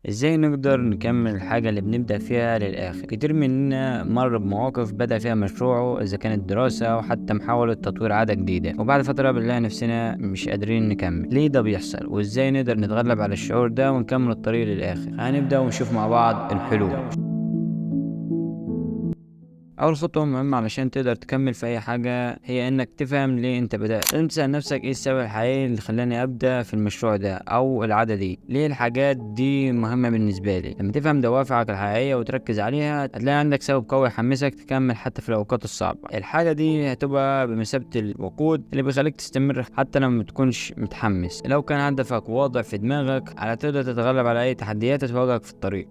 ازاي نقدر نكمل الحاجة اللي بنبدأ فيها للآخر؟ كتير مننا مر بمواقف بدأ فيها مشروعه، إذا كانت دراسة أو حتى محاولة تطوير عادة جديدة، وبعد فترة بنلاقي نفسنا مش قادرين نكمل. ليه ده بيحصل؟ وازاي نقدر نتغلب على الشعور ده ونكمل الطريق للآخر؟ هنبدأ ونشوف مع بعض الحلول. أول خطوة مهمة علشان تقدر تكمل في أي حاجة هي إنك تفهم ليه أنت بدأت. لازم تسأل نفسك إيه السبب الحقيقي اللي خلاني أبدأ في المشروع ده أو العادة دي، ليه الحاجات دي مهمة بالنسبة لي. لما تفهم دوافعك الحقيقية وتركز عليها هتلاقي عندك سبب قوي يحمسك تكمل حتى في الأوقات الصعبة. الحاجة دي هتبقى بمثابة الوقود اللي بيخليك تستمر حتى لما متكونش متحمس. لو كان هدفك واضح في دماغك على تقدر تتغلب على أي تحديات تواجهك في الطريق.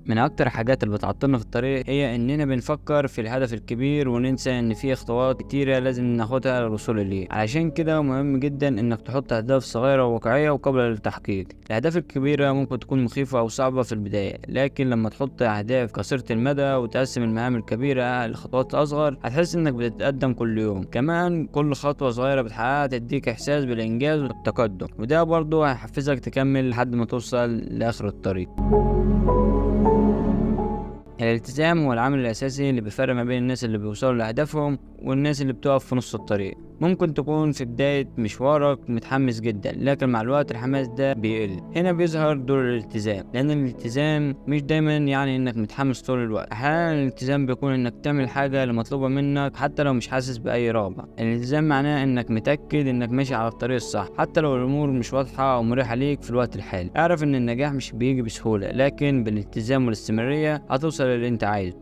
من اكتر الحاجات اللي بتعطلنا في الطريق هي اننا بنفكر في الهدف الكبير وننسى ان في خطوات كتيرة لازم ناخدها للوصول ليه. علشان كده مهم جدا انك تحط اهداف صغيرة وواقعية وقابلة للتحقيق. الاهداف الكبيرة ممكن تكون مخيفة او صعبة في البداية، لكن لما تحط اهداف قصيرة المدى وتقسم المهام الكبيرة لخطوات اصغر هتحس انك بتتقدم كل يوم. كمان كل خطوة صغيرة بتحققها تديك احساس بالانجاز والتقدم، وده برضه هيحفزك تكمل لحد ما توصل لاخر الطريق. الالتزام هو العامل الأساسي اللي بيفرق ما بين الناس اللي بيوصلوا لأهدافهم والناس اللي بتقف في نص الطريق. ممكن تكون في بداية مشوارك متحمس جدا، لكن مع الوقت الحماس ده بيقل. هنا بيظهر دور الالتزام، لأن الالتزام مش دايما يعني إنك متحمس طول الوقت. أحيانا الالتزام بيكون إنك تعمل حاجة اللي مطلوبة منك حتى لو مش حاسس بأي رغبة. الالتزام معناه إنك متأكد إنك ماشي على الطريق الصح حتى لو الأمور مش واضحة أو مريحة ليك في الوقت الحالي. اعرف إن النجاح مش بيجي بسهولة، لكن بالالتزام والاستمرارية هتوصل للي أنت عايزه.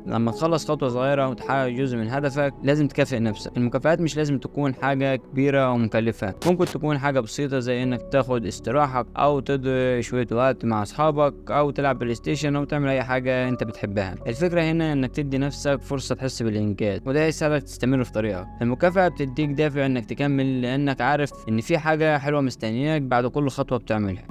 لما تخلص خطوة صغيرة وتحقق جزء من هدفك لازم تكافئ نفسك. المكافآت مش لازم تكون حاجة كبيرة أو مكلفة، ممكن تكون حاجة بسيطة زي إنك تاخد استراحة أو تقضي شوية وقت مع أصحابك أو تلعب بلاي ستيشن أو تعمل أي حاجة أنت بتحبها. الفكرة هنا إنك تدي نفسك فرصة تحس بالإنجاز، وده يساعدك تستمر في طريقك. المكافأة بتديك دافع إنك تكمل لأنك عارف إن في حاجة حلوة مستنياك بعد كل خطوة بتعملها.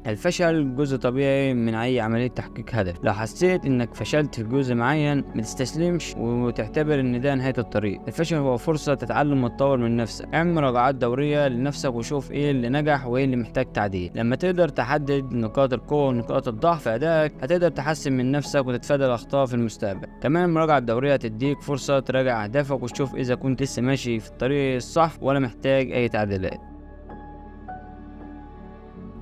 الفشل جزء طبيعي من أي عملية تحقيق هدف. لو حسيت إنك فشلت في جزء معين ما تستسلمش وتعتبر إن ده نهاية الطريق. الفشل هو فرصة تتعلم وتطور من نفسك. اعمل مراجعات دورية لنفسك وشوف إيه اللي نجح وإيه اللي محتاج تعديل. لما تقدر تحدد نقاط القوة ونقاط الضعف في أدائك هتقدر تحسن من نفسك وتتفادى الأخطاء في المستقبل. كمان المراجعة الدورية تديك فرصة تراجع أهدافك وتشوف إذا كنت لسه ماشي في الطريق الصح ولا محتاج أي تعديلات.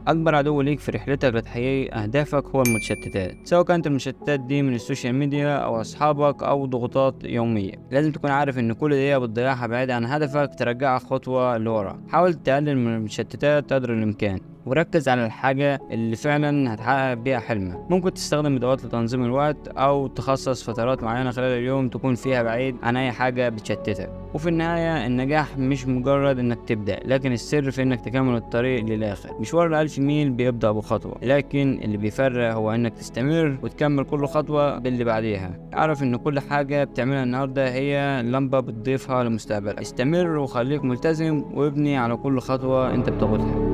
أكبر عدو ليك في رحلتك لتحقيق أهدافك هو المشتتات، سواء كانت المشتتات دي من ال social media أو أصحابك أو ضغوطات يومية. لازم تكون عارف إن كل دقيقة بتضيعها بعيد عن هدفك ترجعك خطوة لورا. حاول تقلل من المشتتات قدر الإمكان وركز على الحاجة اللي فعلا هتحقق بيها حلمك. ممكن تستخدم أدوات لتنظيم الوقت أو تخصص فترات معينة خلال اليوم تكون فيها بعيد عن أي حاجة بتشتتك. وفي النهاية النجاح مش مجرد إنك تبدأ، لكن السر في إنك تكمل الطريق للآخر. مشوار ال1000 ميل بيبدأ بخطوة، لكن اللي بيفرق هو إنك تستمر وتكمل كل خطوة باللي بعديها. اعرف إن كل حاجة بتعملها النهاردة هي لمبة بتضيفها لمستقبلك. استمر وخليك ملتزم وابني على كل خطوة أنت بتاخدها.